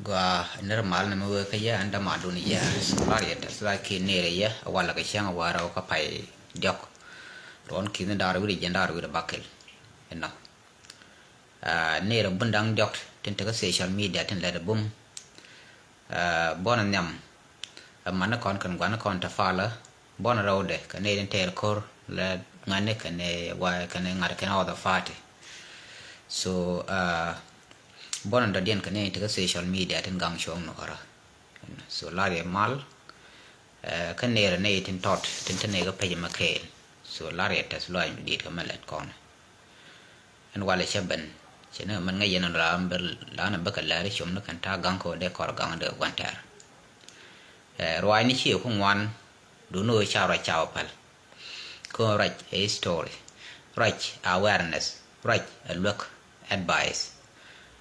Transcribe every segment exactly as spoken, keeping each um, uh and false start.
Gua nir mal ni mi wee kä yɛ ɛn dämadun yɛ. Lar yɛ tɛth la ki nir yɛ a walɛ kɛ cäŋ a warɛ wä kä pay diɔk. Ruɔn ki̱n ni da̱r wi̱r jiɛn da̱r wi̱r bakil. Inɔ. Nir bun da̱ŋ diɔk tin te kä social media tin lɛt bum. Buɔn nhiam. Ɛ man ni kɔn kɛn guan ni kɔn te falä. Buɔn rɛwdɛ kɛ nɛy tin tɛɛr ko̱r lɛ ŋa̱ni kɛnɛ wa kɛnɛ ŋa̱t kɛnɛ ɔth ɛ party. So buɔn dɔ̱diɛn kɛ nɛy ti kä social media tin gaŋ cuɔ̱ŋ nuɔ̱rä. So lar yɛ mal. Kä nɛy rɛ nɛy tin tɔt tin te nɛy kä pec mɛ kɛɛl. So lar yɛ tɛth luac mi di̱i̱t kɛ mɛ lɛt kɔn. Ɛn walɛ cä ben cɛ ni mɛn ŋäc yɛn la ni bä kɛ lɛr com ni kɛn ta̱a̱ gaŋ kɛ wä dee kɔr gaŋ dee gua̱n tɛr. Ruaacni ciɛ ku ŋuan duni wä ca ruac ca wä päl. Kä ruac ɛ history, ruac ɛ awareness, ruac ɛ luäk advice.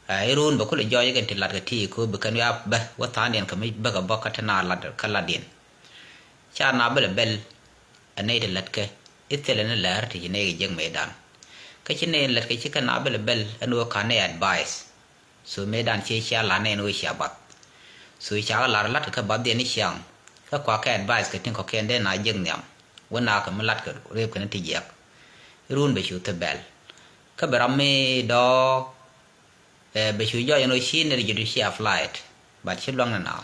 Ɛ irun bɛ kulɛ jɔɔc kɛn ti lat kɛ ti ko bi kɛn ya bä wä tha̱a̱ŋdiɛn kɛ mi bä kɛ bä kä te na lat kä latdiɛn. Ca na bä lɛ bɛl ɛ nɛy ti lät kɛ i thilɛ ni lɛr ti ci nɛy kɛ jek mëëdan. Kä ci nɛy lät kɛ ci kɛ na bä lɛ bɛl ɛn wä ka̱n nɛy advice. So mëëdan ci cia la̱r nɛn wee cia bath. So ca kɛ la̱r la̱t kɛ bath diɛn ni ciaŋ. Kä kua kɛ advice kɛ tin kɔkiɛn dee na jek nhiam. Wä na kɛ mi la̱t kɛ rep kɛ ni ti jiɛk. Run bɛ cu thil bɛl. Kä bɛ ram mi dɔɔk. Bɛ cu jɔɔc ɛn wee ci nɛr ji̱ du cia flight. But ci luaŋ ni na.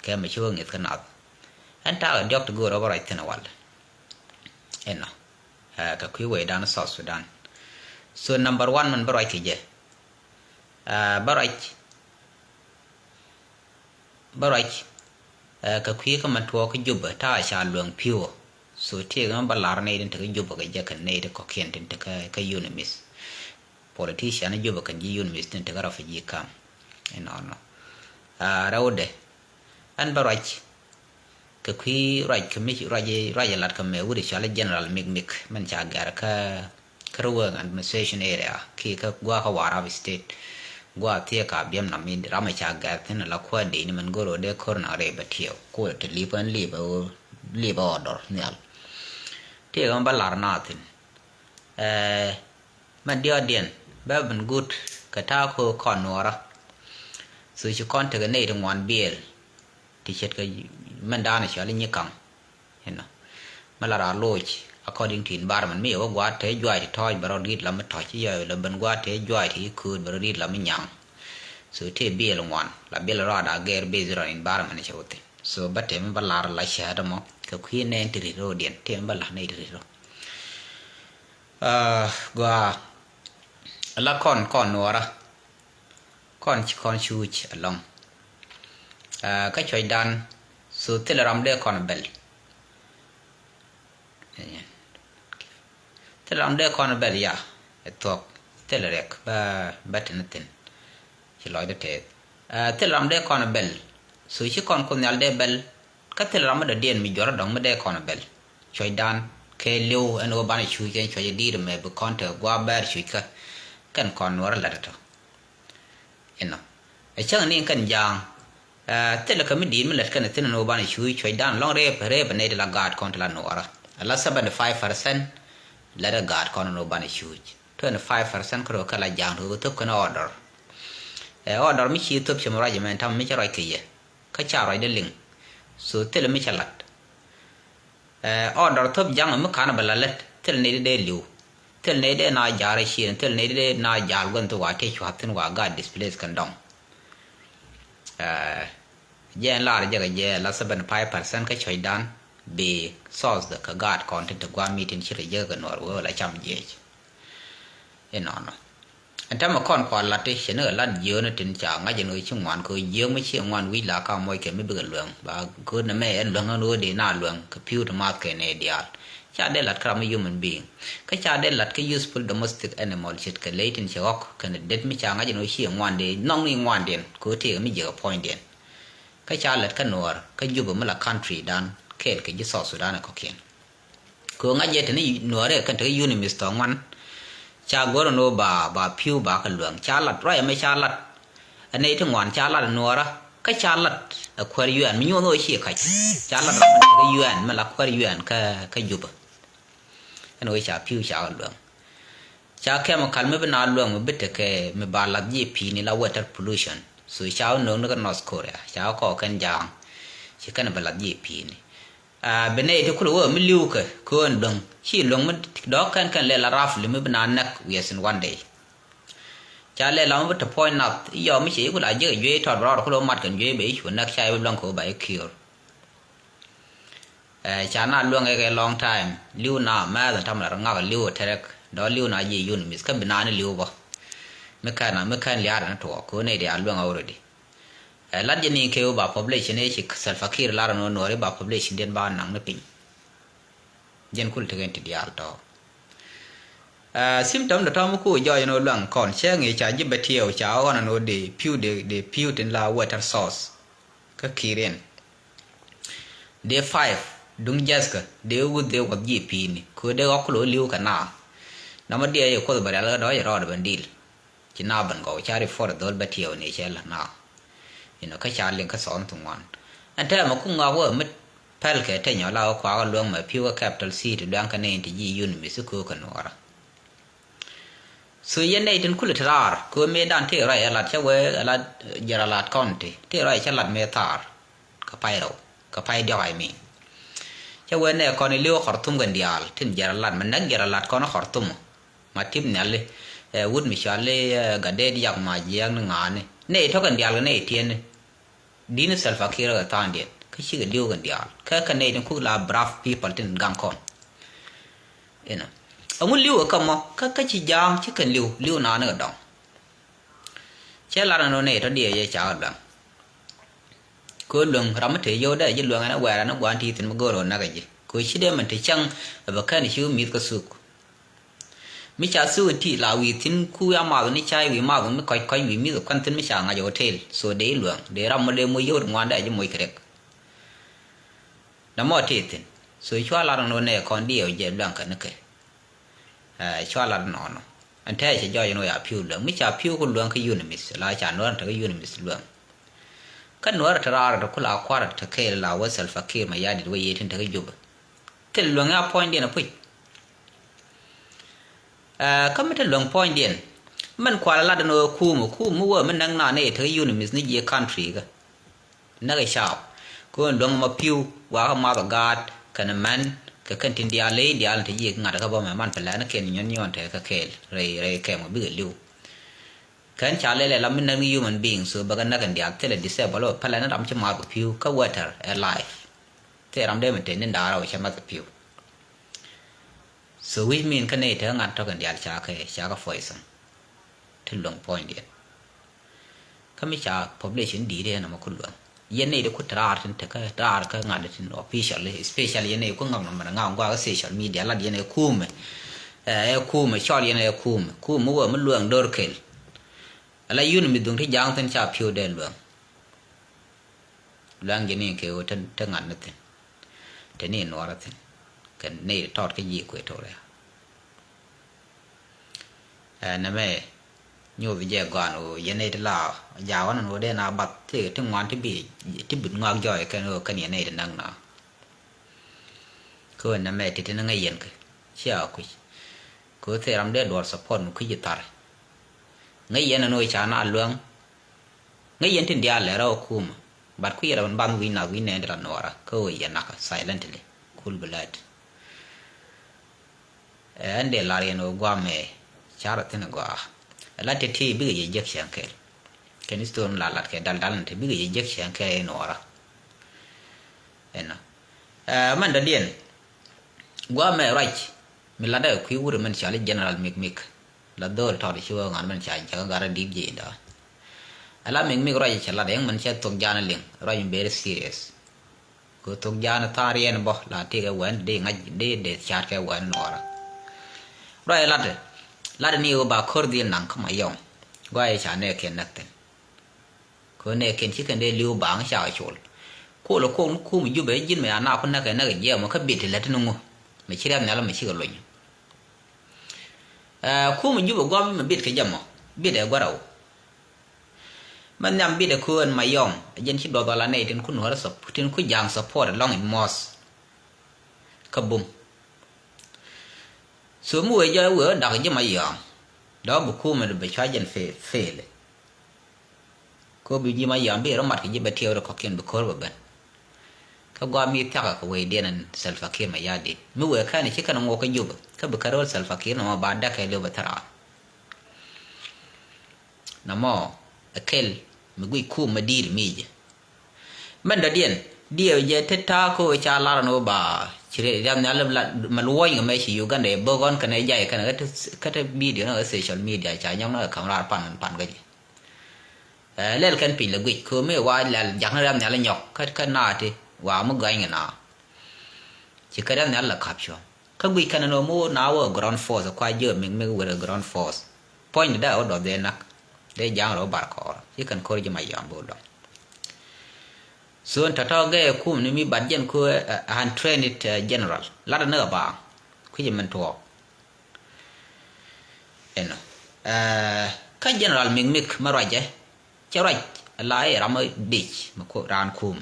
Kɛ mɛ ci wä ŋi̱th kä nath. Ɛn ta̱a̱ kɛ diɔk ti go̱o̱r ɔ bä ruac thin ɛ wal. Ɛnɔ. Kɛ kui̱ wecdan South Sudan. So number one mɛn bä ruac kɛ jɛ. Bä ruac bä ruac kɛ kui̱ kä mɛn tuɔɔk kä Jubɛ ta̱a̱ ca lueŋ pi̱wä. So tiɛɛk mɛn bä lar nɛy tin te kä Jubɛ kɛ jɛ kɛn nɛy ti kɔ̱kiɛn tin te kä UNMISS. Politician Jubɛ kɛn ji̱ UNMISS tin te kä refugee camp. Inɔnɔ. Rɛwdɛ ɛn bä ruac kɛ kui̱ ruac kɛ mi ruac ruac lat kɛ mɛ wut i̱ cɔal i̱ General Mik Mik mɛn ca gɛr kä kä Ruweng administration area kiɛ kä gua̱a̱ kä Warap state. Gua̱a̱ thiee ka biɛm nam in ram ca gɛr thin la kuäär dee ni mɛn go̱r wä dee ko̱r na rɛy bɛ tiɛw kol ti lip ɛn lip ɛ wä lip ɛ ɔ dɔr nhial. Tiɛɛk ɛn bä lar na thin. Mɛ diɔɔdiɛn bɛ ben gut kɛ ta̱a̱ ko̱ kɔn nuɔɔrä. Thu ci kɔn tekɛ nɛy ti ŋuan biɛɛl ti ce̱tkɛ mɛn da̱a̱n cɔal i̱ Nyikaŋ. Inɔ mɛ la raar loc according to environment mi yɛ wä gua̱a̱t te juac ti tɔ̱ɔ̱c bɛ rɔ ri̱t la mi tɔ̱c ci yɔc la ben gua̱a̱t te juac ti i̱ kööt bɛ rɔ ri̱t la mi nyaŋ. So tëë biɛɛl ŋuan la biɛl rɔɔd a gɛɛr based on environment cɛ wä thin. So bä tëë mi bä lar la cäätdä mɔ kɛ kui̱ nɛɛn ti ri̱t ro̱o̱diɛn tëë mi bä lar nɛy ti ri̱t ro̱o̱. Gɔaa la kɔn kɔn nuɔɔrä. Kɔn ci kɔn cuuc alɔŋ. Kä cuɔcdan so thilɛ ram dee kɔn bɛl. Thilɛ ram dee kɔn bɛl ya ɛ thuɔ̱k thilɛ riɛk bä bä tini thin. Ci lɔcdä tɛth thilɛ ram dee kɔn bɛl. So ci kɔn kun nhial dee bɛl. Kä thil ram mi dɔ̱diɛn mi juɔrä dɔ̱ŋ mi dee kɔn bɛl cuɔcdan kɛ li̱w ɛn ɣöö banɛ cuc kɛn cuɔc di̱i̱t ɛmɛ bi kɔn te gua̱a̱ bɛɛr cuc kä kɛn kɔn nuɔrä la̱t tɔ̱. Inɔ ɛ cäŋ ni kɛn ja̱a̱ŋ. Thil kɛ mi di̱i̱t mi lät kɛn thin ɛn ɣöö banɛ cuc cuɔcdan lɔ̱ŋ rep rep ɛ nɛy ti la gaat kɔn ti la nuɔrä. Ala seventy five percent lät ɛ gaat kɔn ɛn ɣöö banɛ cuc twenty five percent kärɔ̱ kɛ la ja̱a̱ŋ ti ɣöö thöp kɛn ɔɔdɔr. Ɛ ɔɔdɔr mi ci thöp cɛ mi ruac ɛmɛn ta̱mɛ mi cä ruac kɛ yɛ. Kä ca ruacdä liŋ. So thilɛ mi cä lat. Ɛ ɔɔdɔr thöp ja̱ŋ mi ka̱n bɛ la lät thilɛ nɛy dee li̱w. Thilɛ nɛy dee na ja̱a̱r ɛ ciëën thilɛ nɛy dee na ja̱a̱l gua̱n thi wa tëë cua̱th thi̱n wa gaat displace kɛn dɔ̱ŋ. Ɛ jɛ ɛn lar jɛ kɛ jɛ la seventy five percent kä cuɔcdan bi source kɛ gaat kɔn tin te gua̱a̱ meeting ci rɛ jɛ kɛ nuɔr wee wala cam jiɛc. Inɔnɔ. Ɛn täämɛ kɔn kua lat ti cɛ ni kɛ lat jiööni tin ca ŋa̱c ɛn ɣöö ci ŋuan kɛ ɣöö jiöök mi ci ŋuan wi̱c la ka moc kɛ mi bikɛ luɛŋ ba kööt ni mɛ ɛn luɛŋ ɛn ɣöö dee na luɛŋ kɛ pi̱w ti math kɛ nɛy diaal. Ca dee lat kä ram mi human being kä ca dee lat kä useful domestic animal ce̱tkɛ ley tin cɛ ɣɔk kɛnɛ det mi ca ŋa̱c ɛn ɣöö ci ŋuan dee nhɔk ni ŋuandiɛn kɛ ɣöö tëëkɛ mi jiäk ɛ puɔ̱nydiɛn. Kä ca lat kä nuɔɔr kä Jubɛ mi la country dan kɛɛl kɛ ji̱ South Sudan ɛ kɔ̱kiɛn. Kɛ ɣöö ŋa̱c jɛ te ni nuɔɔri kɛn te kä UNMISS tɔ̱ ŋuan. Ca go̱r ɛn ɣöö ba ba pi̱w ba kɛ luäŋ ca lat ruac ɛmɛ ca lat. Ɛ nɛy ti ŋuan ca lat ɛ nuɔɔrä kä ca lat ɛ kuäär UN mi nyuɔ̱th ɣöö ci kac. Ca lat ram te kä UN mi la kuäär UN kä kä Jubɛ. Ɛn ɣöö ca pi̱w ca kɛ luäŋ. Ca chemical mi bi na luäŋ mi bi tekɛ mi ba lath ji̱ pi̱i̱ni la water pollution. So ca wä no̱o̱ŋ ni kä North Korea, ca wä kɔɔk kɛn ja̱a̱ŋ. Ci kɛn bɛ lath ji̱ pi̱i̱ni. Bi nɛy ti kulɛ wä mi li̱w kɛ köön luäŋ, ci luäŋ mi dɔ̱k kɛn kɛn lɛ la raf li mi bi na näk wiɛth in one day. Ca lɛ la mi bi te puɔ̱ny nath, i̱ yɔm mi ci i̱ kula ji̱ kɛ juey tɔt bɛ rɔɔd kulɛ wä mat kɛn juey bɛ i̱ cu näk ca i̱ bi luäŋ kɛ wä ba i̱ kiöör. Ca na luäŋ kɛ long time, li̱w na mɛth in tam la rɛ ŋak li̱w tɛrɛk, dɔ̱ li̱w na ji̱ yun mi̱th kä bi na ni li̱w bä. Mi kɛn na mi kɛn lia̱a̱dɛ ni tuɔɔk kɛ wä nɛy ti a luäŋ already. Lat jɛ ni kɛ wä ba population ëë ci Salva Kiir lar ni wä nuɔri ba population diɛn ba naŋ ni piny. Jɛn kul tekɛn ti diaal tɔ. Symptom de tɔm ku jɔɔc ni wä luäŋ kɔn cɛ ŋi̱i̱c ca ji̱ bɛ tiɛw ca ɣɔn ni wä di pi̱w di pi̱w tin la water source. Kä Kiir in dee five duŋ jäthkä dee wuth dee wuth ji̱ pi̱i̱ni kɛ wä dee ɣɔk kulo li̱w kɛ naath. Namɔ diɛ yɛ kuoth bɛ rial kä dɔ̱ yɛ rɔɔd bɛ dil. Ci na ben gɔw ca report dhol bä tiɛw ni cɛ la na. Inɔ kä ca liŋ kä thɔn thi ŋuan. Ɛn tɛmɛ ku ŋɔak wä mi pɛl kɛ teny ɔ la wä kuak ɔ luäŋ mɛ pi̱w kä capital city luäŋ kä ni in ti ji̱ yun mi thi köök kä nuɔɔrä. So yɛn nɛy tin kulɛ ti raar kɛ wä mëëdan tëë ruac ɛ lat cä wee ɛ lat jɛr a lat county tëë ruac cä lat mëë thaar. Kä pay rɛw kä pay diɔk I mean. Cä wee nɛ kɔn iliw Khartoum kɛn diaal tin jɛr a lat mɛ näk jɛr a lat kɔn Khartoum. Ma tip nhiali ɛ wut mi cɔali ɛ Gatdet yak ma jiɛɛk ni ŋaani nɛ itɔk kɛn diaal kɛ nɛ itiɛni. Dini Salva Kiir kɛ tha̱a̱ŋdiɛn kä cikɛ liw kɛn diaal kä kɛ nɛ itin kuk la brave people tin gaŋ kɔn. Inɔ ɛŋu liw kɛ kä mɔ kä kä ci ja̱a̱ŋ ci kɛn liw liw naani kɛ dɔŋ. Cɛ lar ni nɔ nɛ itɔ diɛ yɛ ca kɛ luɛŋ. Kɛ luɛŋ ram mi te yio̱w dee ji̱ luɛŋ ɛn ɛ wɛɛr ɛn ɛ gua̱a̱n ti thi̱n mi go̱o̱r ɣän näk ɛ ji̱ kɛ ci dee min te cäŋ. Ɛ bɛ kɛn ci wä mi̱th kä thuk. Mi ca thuk ɛ ti la wi̱i̱ thi̱n ku ya math ni cay wi̱i̱ math mi kɔc kɔc wi̱i̱ mi̱th ɛ kuan thi̱n mi ca ŋa̱c ɛ hotel so dee i̱ luɛŋ dee ram mɔ dee moc yio̱w ti ŋuan dee ji̱ moc kɛ rek. Namɔ tëë thi̱n so cua lat ɛn ɣöö nɛ kɔn diɛɛw jɛ luaŋ kɛ ni kɛ. Cua lat ɛn ɣɔnɔ ɛn tɛɛ cɛ jɔɔc ɛn ɣöö ya pi̱w luäŋ mi ca pi̱w ku luäŋ kä yunimith la ca nuɔ̱ɔ̱r ɛn te kä yunimith luäŋ. Kä nuɔ̱ɔ̱r ɛ te raar ɛ te ku la kua̱r ɛ te kɛɛl la wä Salva Kiir ma ya dit wä yee tin te kä Jubɛ. Thil luäŋ ya puɔ̱nydiɛn ɛ puc. Kä mi te luäŋ puɔ̱nydiɛn mɛn kual ɛ lat ɛn ɣöö kuumä kuumä mi wä mi näk naan ɛ te kä yunimith ni jiɛ country kä. Näk ɛ caap. Kɛ ɣöö luäŋ mɔ pi̱w wakä math ɔ gaat kɛnɛ mɛn kɛ kɛn tin diaal ley diaal in te ji̱ ŋa̱t kä bä mɛ man pɛ lɛn kɛn nyɔn nyɔn te kä kɛɛl rɛy rɛy kɛm kɛ bikɛ li̱w. Kɛn ca lɛl ɛ la mi näk ni human being so bɛ kɛ näk kɛn diaal thilɛ disable ɔ pɛ lɛn ram ci math kɛ pi̱w kä wätɛr ɛ life. Thil ram dee mi te ni da̱a̱r ɔ cɛ math kɛ pi̱w. So which mean kä nɛy te ŋa̱t tɔ̱ kɛn diaal ca kɛ ca kɛ poison. Ti luäŋ puɔ̱nydiɛn. Kä mi ca population di̱i̱t ɛn ɛmɔ ku luäŋ. Yɛn nɛy ti ku te raar tin te kä raar kä ŋa̱t tin official especially yɛn nɛy ku ŋak nɔmɔ ŋak guakä social media lat yɛn ɛ kuumɛ. Ɛ kuumɛ cɔl yɛn ɛ kuumɛ kuumɛ wä mi luäŋ do̱r kel. Ala yun mi dhuŋ ti ja̱a̱ŋ thi̱n ca pi̱w dee luäŋ. Luaŋ ji̱ ni kɛ ɣöö te ŋa̱t ni thi̱n. Te ni nuɔɔrä thi̱n kɛ ni tɔɔt kä ji̱ Equatoria. Ɛ nɛmɛ nyuuth jɛ gɔaan ɣöö yɛn ni ti la jaak ɣän ɣöö dee na bath ti ti ŋuan ti bi ti bi ŋɔak jɔɔy kɛn ɣöö kɛn yɛn ni ti näk na. Kɛ ɣöö nɛmɛ ti ti ni ŋäc yɛn kɛ cia kui̱. Kɛ ɣöö thil ram dee duɔɔr support mi kui̱ ji̱ thar. Ŋäc yɛn ɛn ɣöö ca na luäŋ. Ŋäc yɛn tin diaal lɛ rɛw kumä. But kui̱ yɛn rɛw ɛn bath wi̱c nath wi̱c nɛɛn ti la nuɔɔra kä ɣöö yɛn nakä silently. Kul bi lät. Ɛn dee lar yɛn ɣöö guamɛ carɛ thi̱n gɔaa. Lat ti ti bikɛ yɛ jek cɛn kɛl. Kɛn istori la lat kɛ dal dal ni ti bikɛ yɛ jek cɛn kɛl in nuɔɔra. Ɛnɔ. Ɛ mɛn dɔ̱diɛn. Guamɛ ruac mi latdɛ kui̱ wurɛ mɛn cɔal i̱ General Mik Mik. La dhol tɔt ci wä ŋa̱n mɛn ca jäkä gat a di̱p ji̱ inda. Ala Mik Mik ruac cɛ lat ɛŋ mɛn cɛ thok ja̱a̱n liŋ ruac mi very serious. Kɛ thok ja̱a̱n tha̱a̱ŋ riɛn bä la tëëkɛ wɛn dee ŋa̱c dee dee ca̱a̱t kɛ wɛn nuɔɔrä. Ruac lat lat ni ɣöö ba ko̱r dhil naŋ kä Mayom. Gua̱a̱c ca nɛɛkiɛn näk thi̱n. Kɛ nɛ kɛn ci kɛn dee li̱w baaŋ ca col. Kol ɛ kok ni kum Jubɛ ji̱n mɛ ana ku näk kɛ näk jiɛɛmɔ kä bit ti lät ni ŋu. Mɛ ci riath nhial mɛ cikɛ lony. Ɛ kum Jubɛ guam mɛ bit kɛ jɛ mɔ bit ɛ guarɛw. Mɛ nhiam bit ɛ köön Mayom ɛ jɛn ci duɔth wala nɛy tin ku nuɔrɛ sop tin ku ja̱a̱ŋ support lɔŋ in mɔth. Kä bum. So mi wee jɔɔc wee dak ji̱ Mayom dɔ̱k bi kum ɛ bɛ cua jɛn fail. Ko bi ji̱ Mayɔm bi rɔ mat kɛ ji̱ bɛ tiɛɛk rɔ kɔ̱kiɛn bi ko̱r bɛ ben. Kä gɔaa mi thiakä kɛ wecdiɛn ɛn Salva Kiir Mayardit. Mi wëë kɛn ci kɛn ŋuɔk kä Jubɛ. Kä bi kɛ ro̱l Salva Kiir nɔmɔ ba däk kɛ li̱w bɛ thil raan. Nɔmɔ ɛ kɛl mi guic kum mi di̱i̱t mi jɛ. Mɛn dɔ̱diɛn diɛw jɛ ti ta̱a̱ ko ca lar ni wä ba ci riam nhial la ma luɔ̱ny kɛ mɛ ci Uganda ɛ bok ɣɔn kɛn ɛ jay kɛn kä ti bidio ni kɛ social media ca nyɔk ni kɛ ka̱m raar pan pan kä jɛ. Ɛ lɛl kɛn piny la guic ko mi wa lɛl jak ni riam nhial nyɔk kä kä naati wa mi gɔny kɛ na. Ci kä riam nhial la kap cuɔ. Kä guic kɛn ni wä mi wä na wä ground force kua jiö mi mi wä ground force. Puɔ̱ny di dee wä dɔth dee nak dee ja̱a̱ŋ rɛ wä bar kɔɔr ci kɛn ko̱r ji̱ Mayɔm bi wä dɔŋ. So ɛn tɔ̱tɔ̱ gɛɛ kum ni mi bat jɛn ku ɛ untrained general lat ni kɛ baaŋ kui̱c min tuɔɔk. Ɛnɔ kä general Mik Mik mi ruacɛ cɛ ruac la i̱ ram mi dic mi raan kum.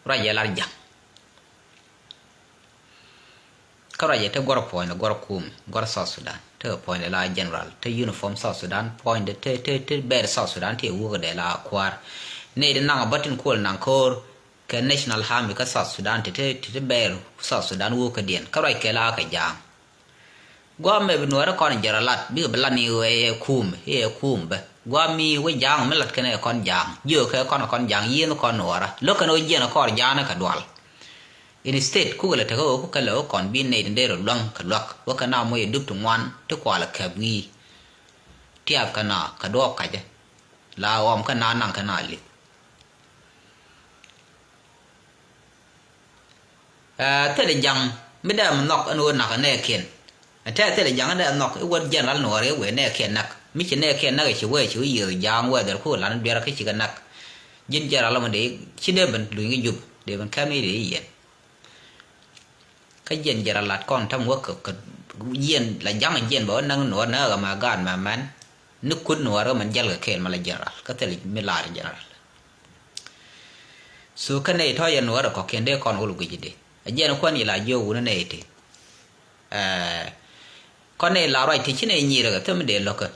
Ruacɛ lar ja̱ŋ. Kä ruacɛ te guɔ̱r puɔ̱nydɛ guɔ̱r kum guɔ̱r South Sudan te puɔ̱nydɛ la general te uniform South Sudan puɔ̱nydɛ te te te bɛɛr South Sudan te wukɛ dɛ la kua̱r. Nɛy di naŋ a bä tin kuɔl naŋ ko̱r kɛ national army kä South Sudan te te te bɛɛr South Sudan wukɛ diɛn kä ruac kɛ la kɛ ja̱a̱ŋ. Guam mɛ bi nuɔrɛ kɔn jɛrɛ lat bikɛ bi lat ni ɣöö ɛ kum ɛ kum bä. Guam mi wä ja̱a̱ŋ mi lat kɛn ɛ kɔn ja̱a̱ŋ jiö kɛ kɔn kɔn ja̱a̱ŋ yieen kɔn nuɔrä lo̱k kɛn wä jiɛn kɔr ja̱a̱ŋ ni kɛ dual. Instead kukɛ lɛ tekɛ ɣöö kukɛ lɛ wä kɔn bi nɛy ti dee rɔ luäŋ kɛ luäk wä kɛ na moc ɛ dup ti ŋuan ti kual ɛ kɛp wi̱i̱. Tiath kɛ na kɛ duɔɔk kacä la ɣɔm kɛ na naŋ kɛ na li̱th. Ɛ thilɛ ja̱ŋ mi dee mi nhɔk ɛn ɣöö nak ɛ nɛɛkiɛn. Ɛ tɛɛ thilɛ ja̱ŋ dee nhɔk i̱ wät jɛn ral nuɔɔr i̱ wëë nɛɛkiɛn nak mi ci nɛɛkiɛn nak ɛ ci wee ci wee yiëë ja̱a̱ŋ wee dhɛr ku lan duɛɛr kä cikɛ nak. Ji̱n jɛn ral ɔmɔ dee ci dee ben luny kä jup dee ben kɛm i̱ dee i̱ yɛn. Kä jiɛn jɛ ra lat kɔn ta̱ŋ wä kɛ kɛ jiɛn la ja̱ŋ jiɛn bɛ wä näŋ nuɔɔr näk ɣä ma gaat ma mɛn. Ni kut nuɔɔr ɣä mɛn jɛl kɛ kɛɛl ma la jiɛn ral kä thil mi laar jiɛn ral. So kä nɛy tɔ̱ yɛ nuɔɔr ɛ kɔ̱kiɛn dee kɔn wä lɛ guic di a jiɛn kuan yɛ la jiök wun nɛy ti. Ɛɛ kɔn nɛy la ruac ti ci nɛy nyiir kɛ thil mi dee lo̱kä.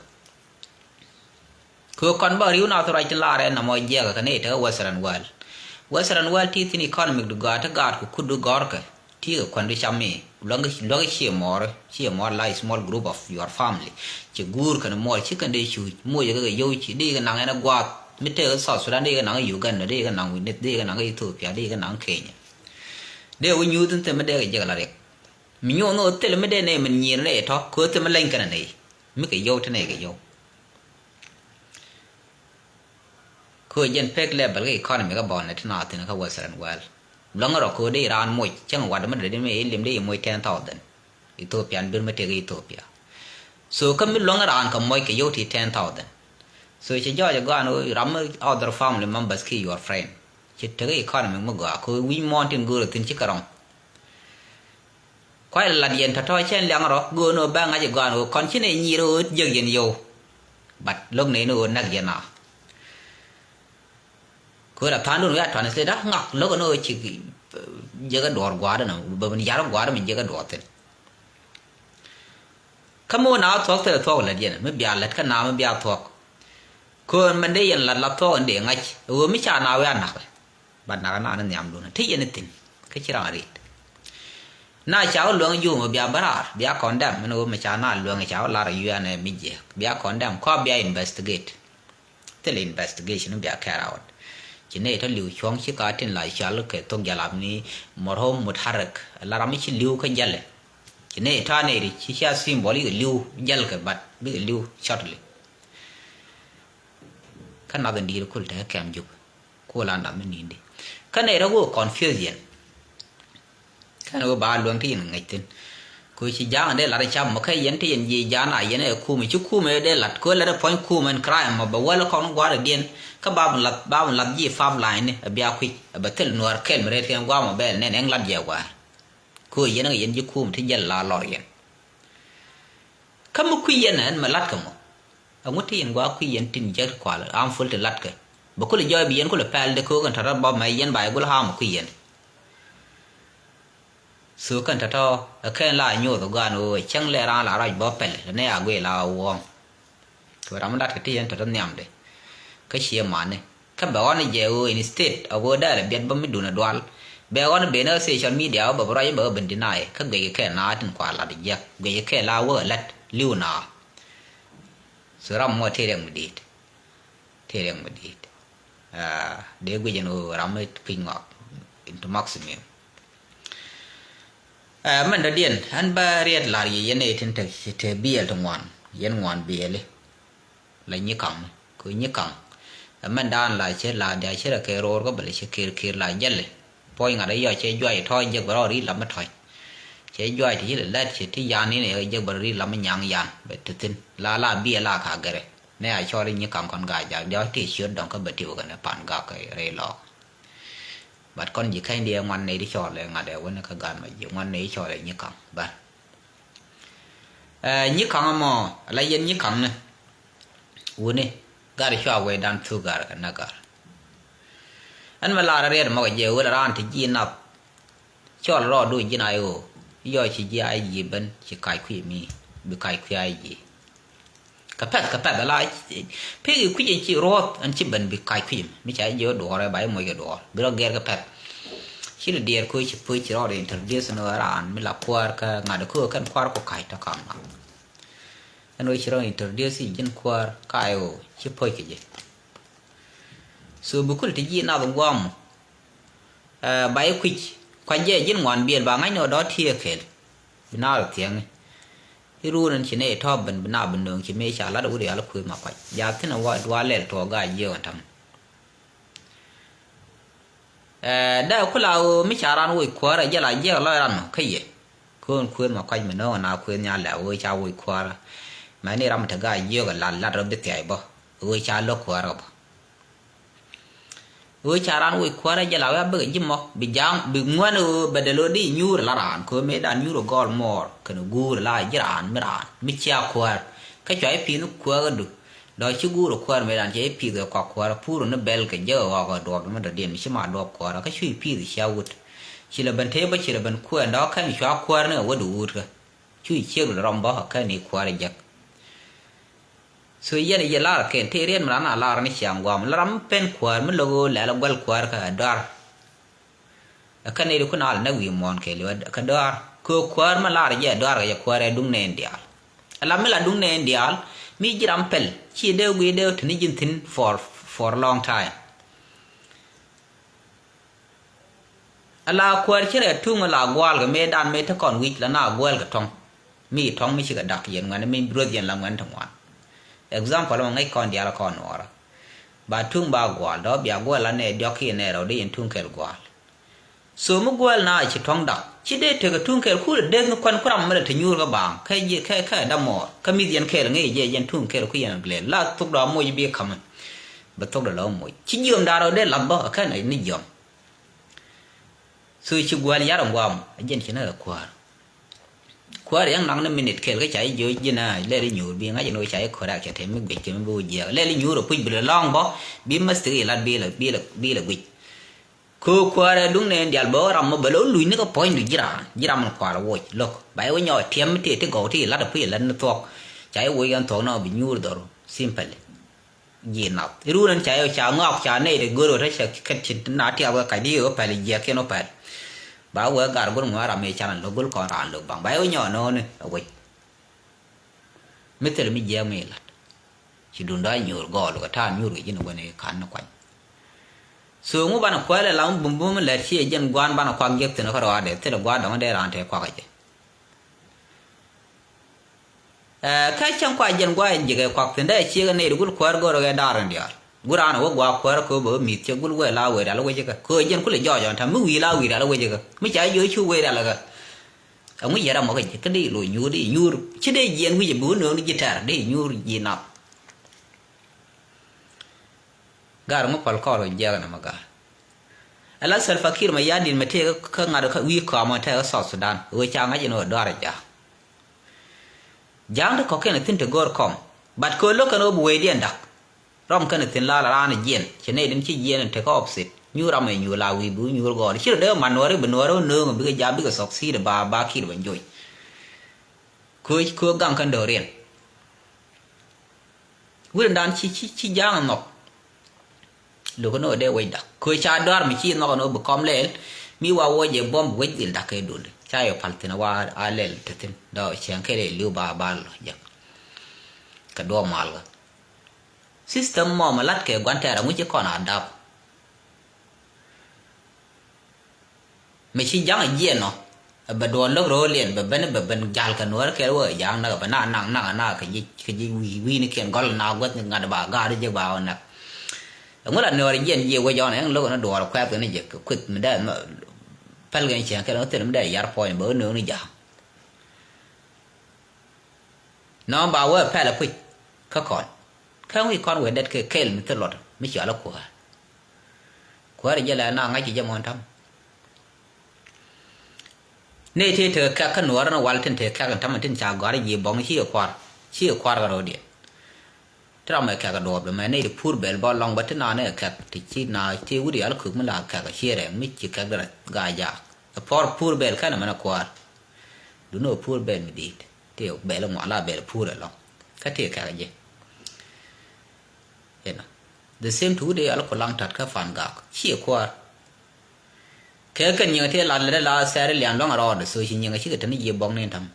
Kɛ kɔn bä ri̱w nath ruac tin laarɛ nɔmɔ jiɛkɛ kɛ ni tekɛ Western world. Western world ti thin economic du gɔaa ti gaat kɛ kut du gɔ̱rkɛ ti kɛ kuän du cam mi luäŋ luäŋ cie mɔɔr cie mɔɔr la small group of your family. Ci guur kɛn mɔɔr ci kɛn dee cuuc moc kɛ kɛ yio̱w ci dee kɛ naŋ ɛn ɛ guath mi tekɛ South Sudan dee kɛ naŋ Uganda dee kɛ naŋ Winith dee kɛ naŋ Ethiopia dee kɛ naŋ Kenya. Dee wä nyuuth in thim mi dee kɛ jiɛk la riɛk mi nyuuth ni wä thil mi dee nɛy min nyiir nɛy tɔ̱ kɛ wä thim mi leny kɛn ɛ nɛy mi kɛ yio̱w ti nɛy kɛ yio̱w. Kɛ jɛn pek level kä economy kä bɔnɛ ti na thin kä Western world. Luäŋ rɔ kɛ dee raan moc cäŋ wat mi dee mi ilim dee moc ten thousand. Ethiopian bir mi tek Ethiopia. So kä mi luäŋ raan kɛ moc kɛ yio̱w ti ten thousand. So ci jɔɔc gɔan ram mi other family members ki your friend. Ci tek economy mi gɔaa kɛ wi̱c muɔ̱ɔ̱n tin go̱o̱r thin ci kɛ rɔm. Kuay lat yɛn tɔ̱tɔ̱ cɛn liaŋ rɔ go̱o̱n ɣöö bɛ ŋa̱c ɛ gɔaan ɣöö kɔn ci nɛ nyiir ɣöö jiäk yɛn yio̱w. But lo̱k nɛ ni ɣöö näk yɛn a. Kööl a tha̱a̱ŋdun wi̱i̱ a translate a ŋak lo̱k ni ɣöö ci jiäk ɛ duɔ̱ɔ̱r gua̱a̱r ɛn bä bin ya̱r gua̱a̱r min jiäk ɛ duɔ̱ɔ̱r thi̱n. Kä mi wä na wä thuɔ̱k thilɛ thuɔ̱k lät yɛn mi bia lät kä na mi bia thuɔ̱k. Köön mɛn dee yɛn lat la thuɔ̱k in dee ŋa̱c ɛ ɣöö mi ca na wi̱i̱ a na̱k. Bat nak na ni nhiamdun ti yɛn ithin kä ci ran rit. Na ca wä luäŋ jumɛ bia bä raar bia condemn min wä mi ca na luäŋ ca wä lar yuɛn ɛ mi jiɛk bia condemn kɔa bia investigate. Thil investigation bia carry out. Ci nɛy tɔ li̱w cuɔ̱ŋ ci ka tin la cual kɛ thok jalap ni mɔrhom mutharek la ram mi ci li̱w kä jälɛ. Ci nɛy tɔ nɛy ri ci cia symbol ikɛ li̱w jäl kɛ bat bikɛ li̱w shortly. Kä nath in di̱i̱t kul te kɛm jup. Ku la nath mi ni̱n di kä nɛy rɔ̱ wä confusion. Kɛn wä ba luäŋ ti yɛn ŋäc thi̱n. Ku ci ja̱a̱ŋ dee lat cap mɔ kä yɛn ti yɛn ji̱ ja̱a̱n a yɛn ɛ kumɛ ci kumɛ dee lat ku lat ɛ puɔ̱ny kumɛ ɛn crime mɔ bɛ wäl kɔn gua̱a̱r diɛn. Kä ba mi lath ba mi lath ji̱ pap line ni ɛ bia kui̱c ɛ bɛ thil nuäär kɛl mi rɛt kɛn gua̱a̱r mɔ bɛl nɛn ɛŋ lat jɛ gua̱a̱r. Ku yɛn ɛ yɛn ji̱ kumɛ ti jɛl la lɔr yɛn. Kä mi kui̱ yɛn ɛn mɛ la̱tkɛ mɔ. Ɛŋu ti yɛn gua̱a̱ kui̱ yɛn tin jek kual am ful ti la̱tkɛ. Bɛ kulɛ jɔɔy bi yɛn kulɛ pɛl dee köök ɛn tɔ̱tɔ̱ bä mɛ yɛn ba yɛ gul am kui̱ yɛn. Thok kɛn tɔ̱tɔ̱ ɛ kɛn la nyoth ɛ gɔaan ɣöö ɛ cäŋ lɛ raan la ruac bä pɛl lɛ nɛ a guiy la wuɔ̱ɔ̱ŋ. So ram mi lat kɛ ti yɛn tɔ̱tɔ̱ nhiamdɛ. Kä ciɛ mani kä bɛ ɣɔn jɛ ɣöö instead of ɣöö dɛɛl ɛ biɛt bä mi dun ɛ dual, bɛ ɣɔn ben ɛ social media ɣä bɛ bi ruac bɛ ɣä ben deny kä guic kɛ naath tin kua lat jiɛk, guic kɛ la wä ɛ lät li̱w naath. So ram mɔ tëë riɛk mi di̱i̱t. Tëë riɛk mi di̱i̱t. Dee guic ɛn ɣöö ram mi piny ŋɔak into maximum. Mɛn dɔ̱diɛn ɣän bä riɛt la̱r yic yɛn ëë tin te biɛɛl ti ŋuan, yɛn ŋuan biɛɛli. La nyikaŋ, kɛ nyikaŋ. Ɛ mɛn daan la cɛ la dia cɛ rɛ kɛ roor kä bɛ lɛ cɛ kir kir la jɛli. Puɔ̱ny ŋa̱t ɛ yɔ cɛ juac tɔ̱ jek bɛ rɔ ri lam mi tɔ̱c. Cɛ juac ti ci lɛ lɛt cɛ ti yan in ɛ jek bɛ rɔ ri lam mi nyaŋ yan bɛ ti thin la la biɛ la ka gɛrɛ. Nɛ a cɔl i̱ nyikaŋ kɔn gaa jak diɔ̱k ti ciöt dɔ̱ŋ kä bɛ ti wä kɛn ɛ pan gak kɛ rɛy lɔɔk. But kɔn ji̱ kɛny diɛ ŋuan nɛ di cɔl ɛ ŋa̱t ɛ wä ni kä gan ma ji̱ ŋuan nɛ di cɔl ɛ nyikaŋ bär. Ɛ nyikaŋ mɔ la yɛn nyikaŋ ni. Wuni gar cua wee dan thu gar kɛ na gar. Ɛn mɛ lar riɛt mɔ kɛ jɛ wee la raan ti ji̱ nath. Cɔl rɔɔdu ji̱n a i̱ ɣöö yɔ ci ji̱ a i̱ ji̱ ben ci kac kui̱ mi bi kac kui̱ a i̱ ji̱. Kɛ pɛth kɛ pɛth ala pek i̱ kui̱c in ci ruɔth ɛn ci ben bi kac kui̱ mi ca i̱ ji̱ wä duɔɔrɛ ba i̱ moc kɛ duɔɔr bi rɔ gɛr kɛ pɛth. Ci ni diɛɛr köö ci pöc ci rɔɔdu introduce ni ɣöö raan mi la kuäär kä ŋa̱t köö kɛn kuäär ku kac tɔ kam ŋa̱t. Ɛn ɣöö ci rɔ introduce i̱ ji̱n kuäär ka i̱ ɣöö ci pöc kɛ ji̱. So bi kul ti ji̱ nath guam. Ba i̱ kui̱c kuac jɛ ji̱n ŋuan biɛl ba ŋa̱cni ɔ dɔ̱ tiee kɛl. Bi na rɔ thiɛŋi i̱ ruun ɛn ci nɛy tɔ̱ ben bi na bi nööŋ ci mëë ca lat wut rial kuëë ma kuac ja thi̱n ɛ wa dual lɛl tuɔɔk gaa jiëë ɣän ta̱ŋ. Dee kula ɣöö mi ca ran woc kuäärä jɛ la jiɛk lɔc ran nɔ kä yɛ. Köön kuëën ma kuac mi no̱o̱ŋ na kuëën nya lɛ ɣöö ca woc kuäärä. Mɛni ram mi te gaa jiök ɛ lat lat rɔ bi thiac bä ɣöö ca lo̱k kuäärä bä. Ɣöö ca ran woc kuäärä jɛ la wee a bikɛ ji̱ mɔ bi ja̱a̱ŋ bi ŋuän ɣöö bɛ dee lo̱ di nyuur la raan köö mëë dan nyuur ɛ gɔl muɔɔr kɛn guur la ji̱ raan mi raan mi cia kuäär. Kä cua i̱ pi̱i̱n kuäärä du. Dɔ̱ ci guur ɛ kuäär mëë dan cɛ i̱ pi̱i̱th kɛ kɔak kuäärä pur ni bɛl kɛ jek ɛ ɣɔk ɛ duɔɔp mi dɔ̱diɛn mi ci ma duɔɔp kuäärä kä cu i̱ pi̱i̱th cia wut. Ci lɛ ben tëë bä ci lɛ ben kuɛɛn dɔ̱ kɛn cua kuäär ni ɛ wä du wut kä. Cu i̱ ciek lɛ rɔm bä kɛn i̱ kuäär ɛ jek. So yɛn i̱ yɛ lar kɛn tëë riɛn mi ran a lar ni ciaŋ guam la ram mi pen kuäär mi lo̱k ɣöö lɛl ɛ guɛl kuäär kä ɛ dɔar. Ɛ kä nɛy di kun a lɛ nɛ wi̱i̱ muɔ̱ɔ̱n kɛɛliw ɛ kä dɔaar kɛ ɣöö kuäär mi lar jɛ dɔaar kɛ jɛ kuäär ɛ duŋ nɛɛn diaal. Ɛ la mi la duŋ nɛɛn diaal mi ji̱ ram pɛl ci dee guiy dee te ni ji̱n thi̱n for, for long time. Ɛ la kuäär ci rɛ tuŋ ɛ la gua̱a̱l kɛ mëë dan mëë te kɔn wi̱c la na guäl kɛ tɔ̱ŋ. Mi tɔ̱ŋ mi cikɛ dak yɛn ŋuɛn mi broth yɛn la ŋuɛn te ŋuan. Example mɔ ŋäc kɔn diaal kɔn nuɔɔrä. Ba tuŋ ba gua̱a̱l dɔ̱ bia guäl la nɛ diɔ̱k kiɛ nɛ rɛw dee yɛn tuŋ kɛl gua̱a̱l. So mi guäl na ci tɔ̱ŋ dak ci dee tekɛ tuŋ kɛl kulɛ dek ni kuɛn kuram mi lɛ te nyuur kä baaŋ kä jiɛ kä kä damɔɔr kä mi̱th yɛn kɛl ŋäc jɛ yɛn tuŋ kɛl ku yɛn glɛl la thok dɔ̱ moc bi ka̱mɛ. Bɛ thok dɔ̱ la moc ci jiɔm da̱rä dee lath bä kä ni jiɔm. So ci guäl yar ŋuam a jɛn ci ni ɛ kuäär. Kuäär yɛn ŋakni minit kɛl kä ca ji̱ jiöc ji̱n a lɛl i̱ nyuur bi ŋa̱c in ɣöö ca ji̱ correct cɛ te mi guic kɛ mi bi wä jiɛɛk lɛl i̱ nyuur ɛ puc bi lɛ lɔ̱ŋ bä bi mistake ilat bi lɛ bi lɛ bi lɛ guic. Kɛ ɣöö kuäär ɛ duŋ nɛɛn diaal bɛ ɣä ram mɔ bɛ lɛ wä luc ni kä puɔ̱nydu ji̱ raan ji̱ ram ni kual woc lo̱k ba i̱ wä nyɔɔk tiɛm mi tëë ti gɔw ti ilat ɛ puc ilat ni thuɔ̱k. Ca i̱ woc yɛn thuɔ̱k nɔ bi nyuur dhɔr simply. Ji̱ nath i̱ ruun ɛn ca yɛ ca ŋɔak ca nɛy ti go̱r ɣöö te cɛ kɛt ci na tiath wä kac di ɣöö pɛl jiɛk kiɛn wä pɛl. Ba wee gar go̱r ŋuɛ ram i̱ can lo̱k go̱l kɔn raan lo̱k baŋ ba yɛ wä nyɔɔk nööni ɛ wec. Mi thil mi jiɛk mi lat ci dun dɔ̱a̱c nyuur gɔɔl kɛ ta̱a̱n nyuur kɛ ji̱n wän i̱ ka̱n ni kuany. So ŋu banɛ kuɛl ɛ lam bum bum lɛt ci ɛ jiɛn gua̱a̱n banɛ kuak jiɛk thi̱n kä rɔaadɛ thil ɛ gua̱a̱n dɔ̱ŋ dee raan te kuak ɛ jɛ. Ɛ kä cäŋ kua jiɛn gua̱a̱ ji̱ kɛ kuak thi̱n dee ciek ɛ nɛy ti gul kuäär go̱rɛ kɛ da̱r in diaal. Gul raan ɛ wä gua̱a̱ kuäär kɛ wä bɛ wä mi̱th cɛ gul wee la wee rial wecä kɛ kɛ wee jiɛn kulɛ jɔɔc ɔn ta̱m mi wi̱i̱ la wi̱i̱ rial wecä kɛ mi ca ji̱ wee cu wee rial kɛ kɛ. Ɛŋu yɛn ram mɔ kɛ ji̱ kä dee lo̱c nyuur dee nyuur ci dee jiɛn wi̱cɛ bi wä nööŋ ji̱ tɛr dee nyuur ji̱ nath. Ga̱r ŋu pal kɔr wä jiɛk nɛ mɛ ga̱r. Ala Salva Kiir mɛ ya̱di̱n mɛ tëëk kä ŋa̱t kä wi̱i̱ kɔmɔ tëëk kä South Sudan wee ca ŋa̱c in wä dɔaar ja̱a̱ŋ. Ja̱a̱ŋ ti kɔ̱kiɛn thi̱n ti go̱o̱r kɔm. But kɛ lo̱k kɛn wä bi wecdiɛn da̱k. Rɔm kɛn thi̱n la la raan jiɛn ci nɛy din ci jiɛn in tekä opposite nyuur ram in nyuur la wi̱i̱ bi wä nyuur gɔɔl ci rɔ dee man nuɔri bi nuɔri wä nööŋ bikɛ ja̱a̱ŋ bikɛ South Sudan ba ba Kiir bɛ joc. Kööc köök gaŋ kɛn do̱riɛn. Wi̱rdan ci, ci, ci ja̱a̱ŋ nhɔk. Lo̱k ni ɣöö dee wecda. Köö ca dɔ̱a̱r mi ci nhɔk ni ɣöö bi kɔm lɛl. Mi wa wä jɛ buɔ̱m bi wec dhil da̱k kɛ do̱li. Ca yɛ pal thi̱n wa a lɛl te thi̱n. Dɔ̱ cɛŋ kɛl ɛ li̱w ba, ba lɔ jek. Kɛ duɔ̱ɔ̱p mal ɣä. System mɔ mɛ la̱t kɛ gua̱n tɛɛr aŋu ci kɔn a dap. Mi ci ja̱ŋ jiɛn nɔ. Bɛ duɔl lo̱k ro̱o̱liɛn bɛ ben, bɛ ben ja̱l kɛ nuɔ̱ɔ̱r kɛl wä ja̱ŋ nak bɛ na naŋ naŋ na kɛ ji̱, kɛ ji̱ wi̱i̱ wi̱i̱nikiɛn gɔl na guäth ni ŋa̱t ba ga̱a̱r jɛ ba wä nak. Ɛŋu la nuɔ̱ɔ̱r jiɛn jiɛ wec ɔn ɛŋ lo̱k ni duɔl kuɛth kɛ ni jɛ kɛ kueth mi dee päl kɛ ni cieŋ kɛl ŋä thil mi dee yar puɔ̱ny bɛ wä nööŋ ni ja̱ŋ. Nɔmɔ ba wee pɛl a puc kä kɔn. Kä wi̱i̱ kɔn wee det kɛ kɛl mi thil luɔt mi cɔal a kuäär. Kuäär jɛ lɛ na ŋa̱c jɛ mɔn ta̱m. Nɛy tëë tekɛ kɛk kä nuɔɔr ni wal tin tekɛ kɛk in ta̱m tin ca gɔ̱a̱r ji̱ buɔ̱ŋ ci kɛ kua̱r. Ci kɛ kua̱r kɛ ro̱o̱diɛn. Ti ram ɛ kɛk duɔɔp dɛ mɛ nɛy ti pur bɛl bä lɔŋ bä ti naan ɛ kɛk ti ci na ti wut yal kök mi la kɛk cie rɛŋ mi ci kɛk dɛ gaa jaak. Ɛ pɔr pur bɛl kɛn ɛmɛn ɛ kua̱r. Duni ɛ pur bɛl mi di̱i̱t ti bɛl ŋuan la bɛl pur ɛlɔŋ. Kä ti kɛk jɛ. Inɔ the same to wut yal kulaŋ tat kä fan gak ci kua̱r. Kɛ kɛn nyiŋ ti la lɛ la sɛr lian lɔŋ rɔɔd so ci nyiŋ ci kɛ teni jiɛ bɔk ni tam.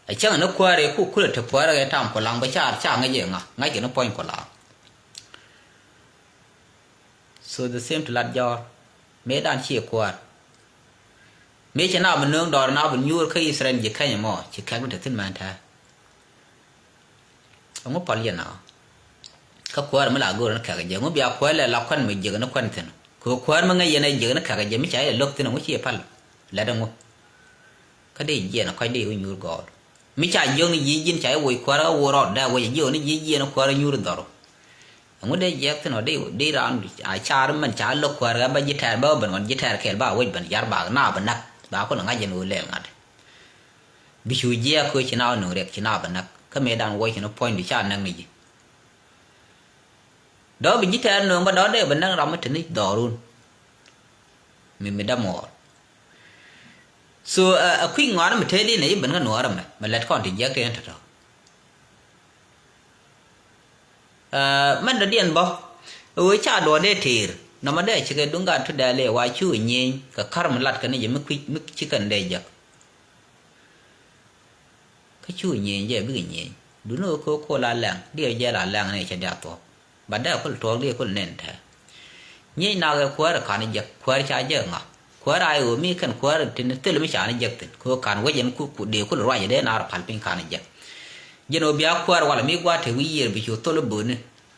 A cäŋ ni kuäär iku kulɛ te kuäär kɛ tam kulaŋ bä car ca ŋäc iŋa ŋa̱c kɛ ni puɔ̱ny kulaŋ. So the same to lat jɔɔr mëë dan ci kuäär. Mëë ci na bi nööŋ dɔɔr na bi nyuur kä Israel ji̱ kɛny mɔ ci kɛk bi te thi̱n mɛn tɛɛ. Ɛŋu pal yɛn a kä kuäär mi la go̱o̱r ni kɛk jɛ ŋu bia kuäär lɛ la kuän mi jiäk ni kuän thi̱n. Kɛ kuäär mi ŋäc yɛn ɛ jiäk ni kɛk jɛ mi ca yɛ lo̱k thi̱n ɛŋu ci yɛ pal lɛt ɛŋu. Kä dee jiɛn ɛ kɔc dee wä nyuur gɔɔl mi ca jiök ni yic ji̱n ca yɛ woc kuäär kä woc rɔɔd dee woc jiök ni yic jiɛn kuäär nyuur dhɔru. Ɛŋu dee jiɛk thi̱n ɔ dee dee raan a car mɛn ca lo̱k kuäär kä bä ji̱ tɛɛr bä ben ɣɔn ji̱ tɛɛr kɛɛl ba wec ben yar ba na bä näk ba kulɛ ŋa̱c yɛn wä lɛl ŋa̱t. Bi cu jiɛɛk kɛ ci na wä nöŋ riɛk ci na bä näk kä mëë dan wuɔc kɛn puɔ̱nydu ca näk ni ji̱. Dɔ̱ bi ji̱ tɛɛr nöŋ bä dɔ̱ dee bä näk ram mi te ni dhɔrun. Mi mi dämuɔɔr. So ɛ kui̱ ŋɔaani mi tëëdi nɛ i̱ ben kä nuɔɔr ɛmɛ mɛ lɛt kɔn ti jiɛk tëë ni tɔ̱tɔ̱. Mɛn dɔ̱diɛn bä ɣöö ca duɔ̱ɔ̱r dee tëër nɔmɔ dee cikɛ duŋ gat tu dɛɛli wa cu nyieny kɛ kär mi lat kɛn i̱ jɛ mi kui̱ mi ci kɛn dee jek. Kä cu nyieny jɛ bikɛ nyieny duni ɣöö kɛ ɣöö kol a lɛŋ diɛ jɛ la lɛŋ ni cɛ diath thuɔ̱k. Ba dee kul tuɔɔk diɛ kul nen tɛ. Nyieny nak ɛ kuäär kan jek kuäär ca jek ŋa. Kuäär a ɣöö mi kɛn kuäär tin thil mi ca ni jek thin kɛ ɣöö kan wec ɛn ku dee kul ruac dee naar pal piny kan jek. Jɛn ɣöö bia kuäär wala mi gua̱a̱r te wi̱i̱ yiër bi cu thol i̱ bööni.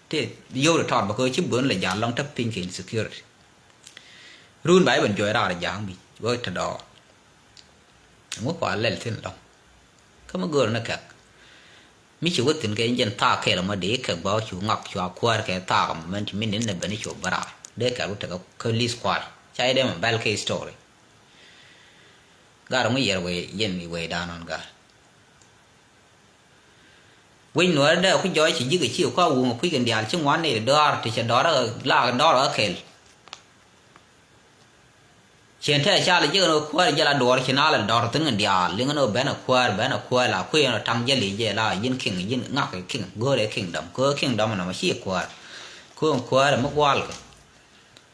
Te yio̱w ri tɔɔt bä kɛ ɣöö ci bööni lɛ ja̱a̱l lɔŋ te piny kɛ insecurity. Run ba i̱ ben juɔc raar ja̱a̱ŋ mi wä te dɔɔr. Ŋu kua lɛl thi̱n lɔ̱ŋ. Kä mi göör ni kɛk mi ci wä thi̱n kɛ jɛn thaak kɛl mɔ dee kɛk bä cu ŋak cua kuäär kɛ thaak mɔ mɛn ci min in ni ben i̱ cu bä raar dee kɛk wä tekɛ kä li̱th kual ca i̱ dee mɛ bɛl kɛ history. Gar ŋu yɛr wee yɛn i̱ wee da̱a̱n ɣän gar. Wec nuɔɔri dee ku jɔɔc ci ji̱k ci kua wuŋ kui̱ kɛn diaal ci ŋuan ni dɔɔr ti cɛ dɔɔr la dɔɔr kä kɛl. Cien tɛɛ ca lɛ ji̱k ni kuäär jɛ la duɔɔr ci na lɛ dɔɔr thi̱n kɛn diaal liŋ ni ben a kuäär ben a kuäär la kui̱ ni taŋ jɛ li jɛ la ji̱n kiŋ ji̱n ŋak kiŋ go̱o̱rɛ kingdom kö kingdom nɔmɔ ci kuäär. Kö kuäär mi gual kɛ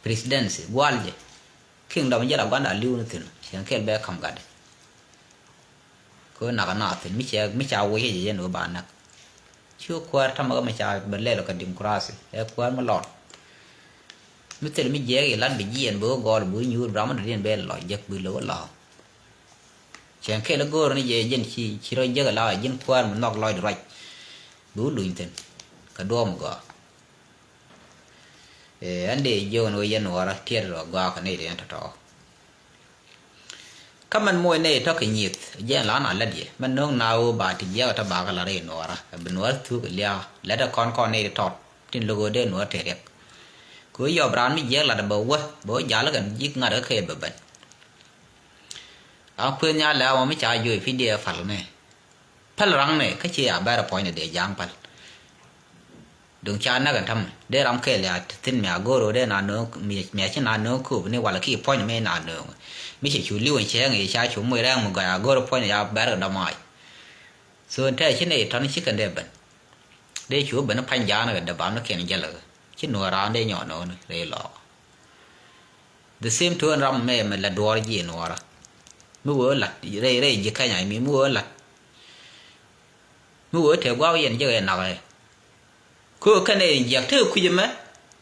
presidency gual jɛ. Kingdom jɛ la guanda li̱w ni thi̱n cien kɛl bɛ kam gatdɛ. Kɛ ɣöö nak anath thi̱n mi ca mi ca wi̱c jɛ jɛn ɣöö ba näk. Ci ɣöö kuäär ta̱mɛ ɣä mi ca bɛ lɛl kɛ democracy ɛ kuäär mi lɔt. Mi thil mi jiɛɛk ilat bi jiɛɛn bi ɣä gɔɔl bi ɣä nyuur bi ram mi dɔ̱diɛn bɛ lɔc jek bi lo̱k ɣä lɔ̱k. Cɛn kɛl i̱ go̱o̱r ni jɛ jɛn ci ci rɔ jek ala ji̱n kuäär mi nhɔk lɔcdi ruac. Bi ɣä luny thi̱n kɛ duɔ̱ɔ̱m gɔaa. Ɛ ɛn dee jiök ni ɣöö yɛn nuɔɔrä tiɛt rɔ gɔaa kɛ nɛy ti ɛn tɔ̱tɔ̱. Kä mɛn moc nɛy tɔ̱ kɛ nyieth jɛn la na lät yɛ mɛn no̱o̱ŋ na ɣöö ba ti jiɛk tɔ̱ bakɛ la rɛy nuɔɔrä ɛ bi nuɔɔrä thuk ɛ lia̱a̱ lät ɛ kɔn kɔn nɛy ti tɔt tin lo̱k ɣöö dee nuɔɔrä tëë riɛk. Kɛ ɣöö yɔp raan mi jiɛk lat ɛ bɛ wä bɛ wä jal kɛn ji̱k ŋa̱t kä kɛ bɛ ben. A kuëth nhial lɛ a mɔ mi ca juɔc pi̱c dee pal nɛ. Päl raŋ nɛ kä ci a bɛr a puɔ̱ny ni dee ja̱a̱ŋ päl. Duŋ ca näk ɛn ta̱mɛ dee ram kɛɛl ya thi̱n mi a go̱o̱r ɣöö dee na nööŋ mi a ci na nööŋ kööp ni wala ki puɔ̱ny mi na nööŋ. Mi cɛ cu li̱w ɛn cieŋ i̱ ca cu moc rɛɛŋ mi gɔ̱a̱c a go̱o̱r puɔ̱ny ya bɛr kɛ dɔ̱mac. So ɛn tɛɛ ci nɛ i̱ tɔ̱n ci kɛn dee ben. Dee cu ben pa̱ny ja̱a̱n kɛ dee bam ni kɛn jälä kɛ ci nuɔɔr raan dee nyɔɔn nööni rɛy lɔɔk. The same to ɛn ram mɛ mɛ la duɔɔr ji̱ nuɔɔrä. Mi wee lat rɛy rɛy ji̱ kɛny a mi mi wee lat. Mi wee te gua̱a̱k yɛn ji̱ kɛ nak ɛ. Kɛ kɛn ɛ jiɛk te kui̱c ɛmɛ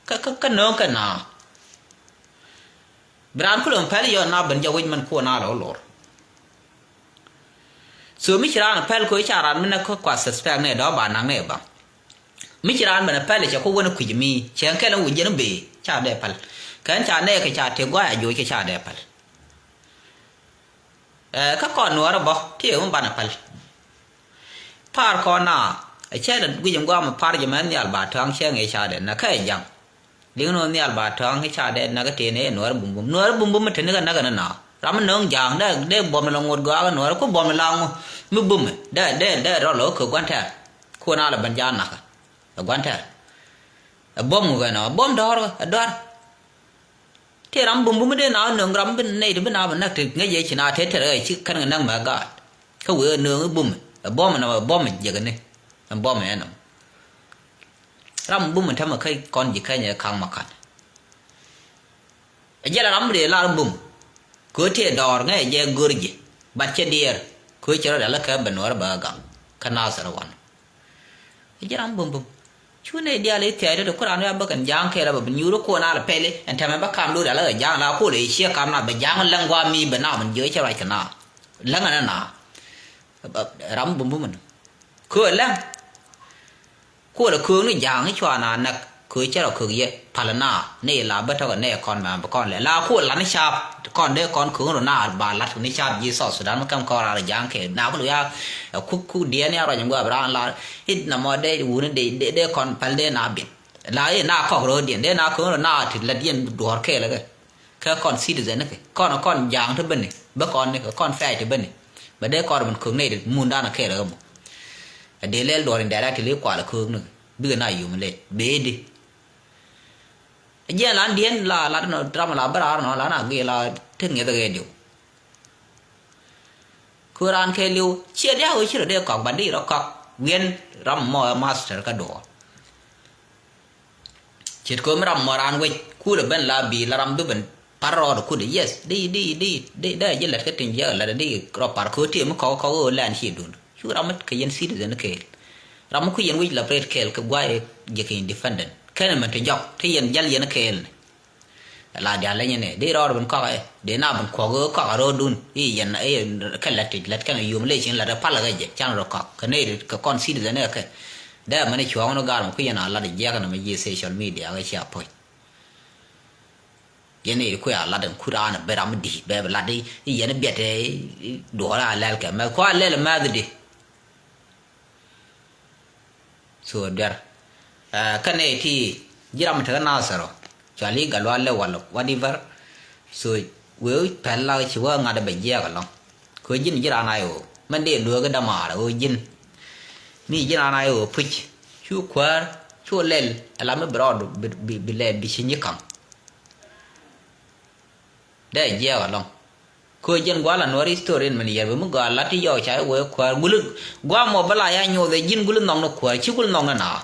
kä kä kä nööŋ kɛ naa. Bi raan kulɛ päl yɔ na ben jɛ wec mɛn kuɔ na lɔ lor. So mi ci raan päl ko i̱ ca raan mi nɛ kä kua suspect nɛ dɔ̱ ba naŋ nɛ baŋ. Mi ci raan ben päl cɛ ko wän kui̱c mi cɛ kɛl ɛn wi̱c jɛn bee ca dee päl. Kɛn ca nɛ kɛ ca tëë guay a joc kɛ ca dee päl. Ɛ kä kɔn nuɔɔrä bä ti ɛ wä banɛ päl. Par kɔn na ɛ cɛ lɛ guic in guam par jɛ mɛ nhial ba tɔ̱a̱ŋ cɛ ŋi̱i̱c ca dee nɛ kä ɛ jaŋ. Liŋ ni wä nhial ba tɔ̱a̱ŋ ca dee nɛ kä tëë nɛ ɛ nuɔɔrä bumbum nuɔɔrä bumbum mi te ni kɛ nɛ kɛ ni na ram mi nööŋ ja̱a̱ŋ dee dee buɔm ni lɔ ŋot gɔaa kɛ nuɔɔrä ku buɔm ni la ŋu mi bum mi dee dee dee rɔ lɔ kä gua̱n tɛɛr. Ku na lɛ ben ja̱a̱ŋ nakä ɛ gua̱n tɛɛr. Ɛ buɔm ŋu kɛ nɔ ɛ buɔm dɔ̱r ɛ dɔ̱r. Tëë ram bumbum mi dee na wä nöŋ ram bi nɛy ti bi na bi näk ti ŋäc yɛ ci na tëë tɛr ɛ ci kɛn kɛ näk mɛ gaat. Kä wee nöŋ i̱ bumi ɛ bɔmi nɔmɔ ɛ bɔmi jiäkni. Ɛ bɔmi ɛnɔm. Ram bumi tämɛ kä kɔn ji̱ kɛnyɛ ka̱ŋ ma ka̱n. Ɛ jɛl ram bi dee lar bum. Kɛ ɣöö tëë dɔɔr ŋäcɛ jɛ gör ji̱. Bat cɛ diɛɛr kɛ ɣöö cɛ rɔ rial kä ben wär bä gaŋ kä Nathɛr wan. Ji̱ ram bumbum. Cu nɛy diaal i̱ thia̱a̱c tɔ̱ ti ku raan wi̱i̱ a bä kɛn ja̱a̱ŋ kɛɛl a bä bi nyuur i̱ kuɔn a lɛ pɛli ɛn tɛmɛ bä kam do̱r ala kɛ ja̱a̱ŋ la kuɔl i̱ ciɛ kam na bɛ ja̱a̱ŋ läŋ gua̱a̱m mi bɛ na min jiö cɛ ruac kɛ na. Läŋ ɛn na. Ram bumbum ɛn. Köö läŋ. Kuɔl ɛ köök ni ja̱a̱ŋ i̱ cua na näk köök cɛ rɔ köök yɛ pal na ni ila bä tɔkɛ nɛ kɔn mɛ bi kɔn lɛ la kuɔl la ni caap kɔn dee kɔn köök ni rɔ na ba lat ni caap ji̱ South Sudan mi kɛm kɔn raan rɔ ja̱a̱ŋ kɛ na kul ya. Kuk kuk diɛn ya rɔc in guap raan la it na mɔ dee wuni dee dee kɔn pal dee na bin la i̱ na kɔk rɔ diɛn dee na köök rɔ na ti lat yɛn duɔ̱ɔ̱r kɛɛl kɛ. Kä kɔn citizen ni kɛ kɔn kɔn ja̱a̱ŋ ti bäni bä kɔn ni kɛ kɔn fɛɛc ti bäni. Bä dee kɔn rɔ bin köök nɛy ti mun dan kɛɛl kɛ mɔ. A dee lɛl duɔ̱ɔ̱r in dɛɛr a ti li kual köök ni kɛ bikɛ na yum lɛl bee di. A jiɛn lan diɛn la lat nɔ ram la bä raar nɔ la na gee la ti ŋiɛth kɛ diw. Kö raan kɛ li̱w ciɛ dia̱a̱k ɣöö ci rɔ dee kɔk ba di rɔ kɔk wiɛn ram mɔ ɛ master kä duɔ̱ɔ̱r. Ce̱tkö mi ram mɔ raan wec kul ɛ ben la bi̱i̱ la ram bi ben par rɔɔd kut ɛ yes di di di di dee ji̱ lät kä tin jiɛk ɛ lät ɛ di rɔ par kö tiɛ mi kɔk kɔk ɣöö lɛn ci dun cu ram mi kɛ yɛn citizen kɛɛl. Ram mi ku yɛn wec la pret kɛɛl kɛ guay jiɛ kɛ independent kɛn ɛ mɛn ti jɔk ti yɛn jäl yɛn kɛɛl ni. La diaal leny ni di rɔɔd bin kɔk ɛ di na bin kuɔk kɔk a ro̱o̱dun i̱ yɛn i̱ kɛ lät ti lät kɛn yom le cin lät ɛ pal kɛ jɛ can rɔ kɔk kɛ ni kɛ kɔn citizen ɛ kɛ. Dee mɛn i̱ cuɔ̱ɔ̱ŋ ni gaar mɛ ku yɛn a lat i̱ jiɛk ni mɛ ji̱ social media kɛ cia puɔ̱c. Yɛn i̱ kuɛ a lat in ku raan ɛ ben ram i̱ di̱i̱t bɛ bi lat i̱ yɛn i̱ biɛt ɛ duɔɔr a lɛl kɛ mɛ ku a lɛl mɛth di. So duer ɛ kä nɛy ti ji̱ ram mi tekä Nathɛr ɔ cua li̱i̱ Gatluak lɛ wal whatever. So wee pɛl la ci wä ŋa̱t bɛ jiɛɛk ɛlɔ̱ŋ. Kɛ ji̱n ji̱ raan a i̱ ɣöö mɛn dee lueek i̱ dämaar ɣöö ji̱n mi ji̱ raan a i̱ ɣöö puc cu kuäär cu lɛl ɛla mi bi rɔɔd bi lɛl bi ci nyi kaŋ. Dee jiɛɛk ɛlɔ̱ŋ. Kö jɛn gua̱a̱l anuɔ̱ɔ̱r history in min yɛr bi mi gɔaa lat ti yɔɔk ca i̱ wee kuäär guli gua̱a̱ mɔ bä la ya nyoth ɛ ji̱n guli nhɔk ni kuäär ci guli nhɔk ni naak.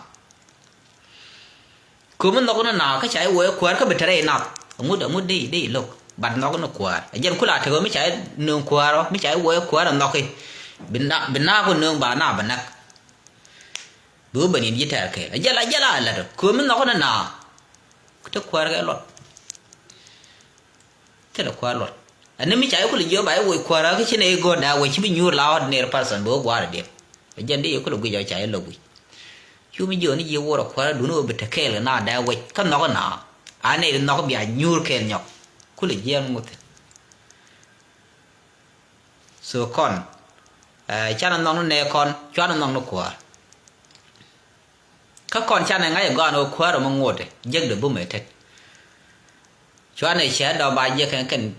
Kö mi nhɔk ni naak kä ca i̱ wee kuäär kä bi te rɛy nath. Aŋut aŋut dee dee lo̱k bat nhɔk ni kuäär ɛ jɛn kula tekɛ mi ca i̱ nööŋ kuäär ɔ mi ca i̱ wee kuäär ɛ nhɔki. Bi naak bi naak kɔ nööŋ ba naak bi näk. Bi wä ben in ji̱ tɛɛr kɛɛl a jɛl a jɛl a lät ɔ kö mi nhɔk ni naak. Te kuäär kɛ luɔt. Thilɛ kuäär luɔt. Ɛn ni mi ca i̱ kul jiök ba i̱ woc kuäärä kä ci nɛ i̱ go̱o̱r dee wec ci bi nyuur la ordinary person bi wä gua̱a̱r i̱ diɛn. Ɛ jɛn di i̱ kul guic ɔ ca i̱ lɔ guic. Cu mi jiök ni ji̱ wuɔr ɔ kuäärä duni wä bi te kɛɛl kɛ na dee wec kä nhɔk ina. A nɛ i̱ nhɔk bia nyuur kɛɛl nyɔk. Kul jiɛɛn ŋuth. So kɔn. Ɛ canɛ nhɔk ni nɛ kɔn cuanɛ nhɔk ni kuäär. Kä kɔn canɛ ŋa̱c ɛ gɔaan ɣöö kuäärä mi ŋo̱o̱tɛ jekdɛ bumɛ tet. Cuanɛ cɛ dɔ̱ ba jek kɛn kɛn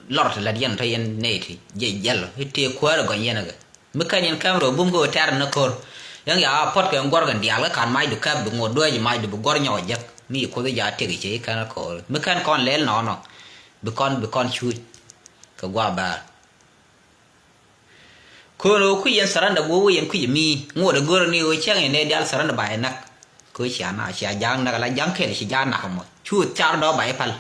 lɔr ti lät yɛn tɔ yɛn nɛy ti jɛ jɛl i̱ tëë kuäärä gɔny yɛn kɛ mi kɛn yɛn kɛm rɔ bum kɛ ɣöö tɛ̈r ni ko̱r. Yɛn ya a puɔ̱t kɛ guɔ̱r kɛn diaal kä ka̱n macdu kɛp bi ŋo̱o̱t dueec macdu bi guɔ̱r nyɔk jek mi ci kuoth i̱ ja tëk i̱ cɛ i̱ kɛn ko̱r mi kɛn kɔn lɛl nɔɔnɔ. Bi kɔn bi kɔn cuuc kɛ gua̱a̱ bäär. Köön ɣöö kui̱ yɛn surrender guɔ wä yɛn kui̱ mi ŋot ɛ go̱r ni ɣöö cäŋ yɛn ɛ diaal surrender ba yɛ näk. Kö cia na cia ja̱a̱ŋ näk ala ja̱a̱ŋ kɛl ci ja̱a̱ŋ näk mɔ cu thar dɔ̱ ba yɛ päl.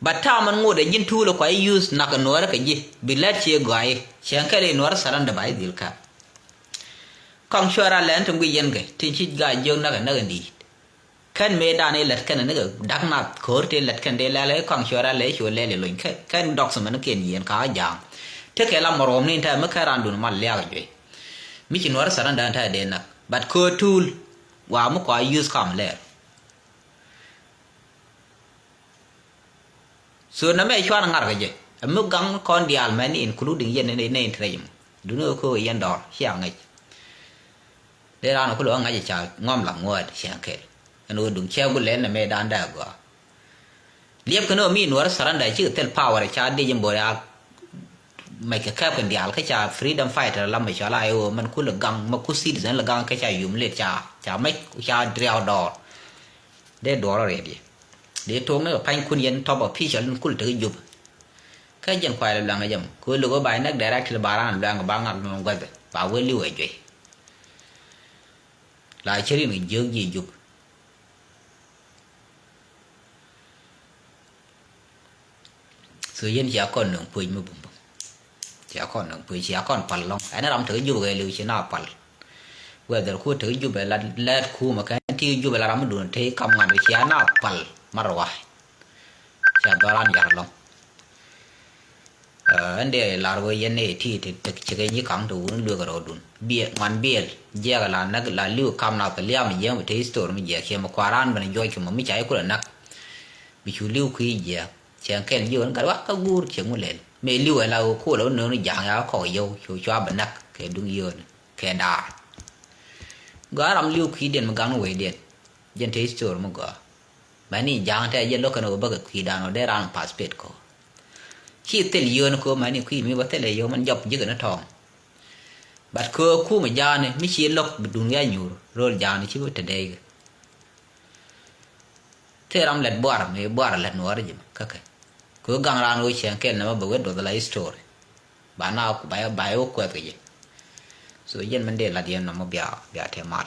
But ta̱a̱ mɛn ŋot ɛ ji̱n tuul ɛ kua use näk ɛ nuɔ̱ɔ̱rä kɛ ji̱ bi lät cie gɔaayi cäŋ kɛl i̱ nuɔ̱ɔ̱rä surrender ba yɛ dhil kap. Kɔŋ cuɛ ral lɛn ti guic yɛn kɛ tin ci ga̱a̱c jiök näk ɛ näk ɛ di̱i̱t. Kɛn mëëdan i̱ lät kɛn ni kɛ da̱k nath ko̱r ti lät kɛn ti lɛl i̱ kɔaŋ cuɛ rɛl i̱ cu lɛl i̱ lony kɛn dɔk thimɛ ni kiɛn yieen ka ja̱a̱ŋ. Ti kɛ la mɔr ɣɔm ni tɛ mi kɛn randun mal liak juey. Mi ci nuɔr surrender tɛ dee näk but köör tuul wa mi kua use kam lɛɛr. So nɛ mɛ cuan ŋar kɛ jɛ ɛ mi gaŋ kɔn diaal mɛn including yɛn ni ni interest mɔ duni kɛ köök yɛn dɔɔr cia ŋäc. Dee raan kulɛ ɣä ŋa̱c ca ŋɔm la ŋuɔ̱ɔ̱t cɛ kɛl. Ɛn ɣöö duŋ cɛ gulɛ ɛn ɛmɛ da̱a̱n da̱a̱ gɔaa. Liɛp kɛn ɣöö mi nuɔ̱ɔ̱r surrender cikɛ thil power ca dic in bɔr ya. Mɛc kɛ kɛp kɛn diaal kä ca freedom fighter la mɛ cɔal a ɣöö mɛn kulɛ gaŋ mɛ ku citizen lɛ gaŋ kä ca yum lit ca ca mɛc ca driaw dɔɔr. Dee duɔɔr rɔ riɛt yɛ. Dee to̱o̱ŋ ni kɛ pa̱nykun yɛn top official in kul tek jup. Kä jɛn kuay lɛ luaŋ kɛ jɛ mɔ kɛ ɣöö luk ɣä ba inɛk directly ba raan luaŋ kɛ ba ŋak luaŋ gua̱thɛ ba wee li̱w ɛ juey. La cä rin kɛ jiök ji̱ jup. So yɛn cia kɔn nöŋ puec mi bumbum. Cia kɔn nöŋ puec cia kɔn pal lɔŋ ɛn ram tek jup kɛ liw ci na pal. Whether ku tek jup ɛ la lɛt kumɛ kɛn ti jup ɛ la ram mi dun te kam ŋuan cia na pal mar wa. Cia dhɔran yar lɔŋ. Ɛn dee lar wee yɛn nɛy ti ti tek cekɛ nyi kaŋ ti wun luek rɔɔdun biɛl ŋuan biɛl jiɛk la näk la liw kam nath kɛ liam jiɛk mi te history mi jiɛk ciɛ mi kuaran ben juɔc kɛ mɔ mi ca ikulɛ näk. Bi cu liw kui̱ jiɛk cɛ kɛl jiɛk wun gat wak kä guur cɛ ŋu lɛl mëë liw ɛ la wee kuɔlɛ wun nööni ja̱a̱ŋ ya kɔk yɛw cu cua bɛ näk kɛ duŋ yio̱o̱ni kɛ daar. Gɔaa ram liw kui̱diɛn mi gaŋ ni wecdiɛn jɛn te history mi gɔaa. Mɛni ja̱a̱ŋ tɛ jɛ lo̱k kɛn ɣöö bäkɛ kui̱dan ɣöö dee raan participate kɔ. Ci thil yio̱o̱n kɛ ɣöö mɛni kui̱ mi bä thilɛ yio̱o̱n mɛn jɔp ji̱kɛ ni tɔ̱ɔ̱ŋ. But kɛ ɣöö kumɛ ja̱a̱ni mi ci lo̱k bi duŋ ya nyuur ro̱l ja̱a̱ni ci bi te dee kɛ. Thil ram lɛt buar mi buar lɛt nuɔɔri ji̱ mɛ kä kɛ kɛ ɣöö gaŋ raan ɣöö cieŋ kɛl nɛmɛ bɛ wet duɔth la history. Ba na ba ba wä kuɛth kɛ ji̱. So jɛn mɛn dee lat yɛn nɔmɔ bia bia te mal.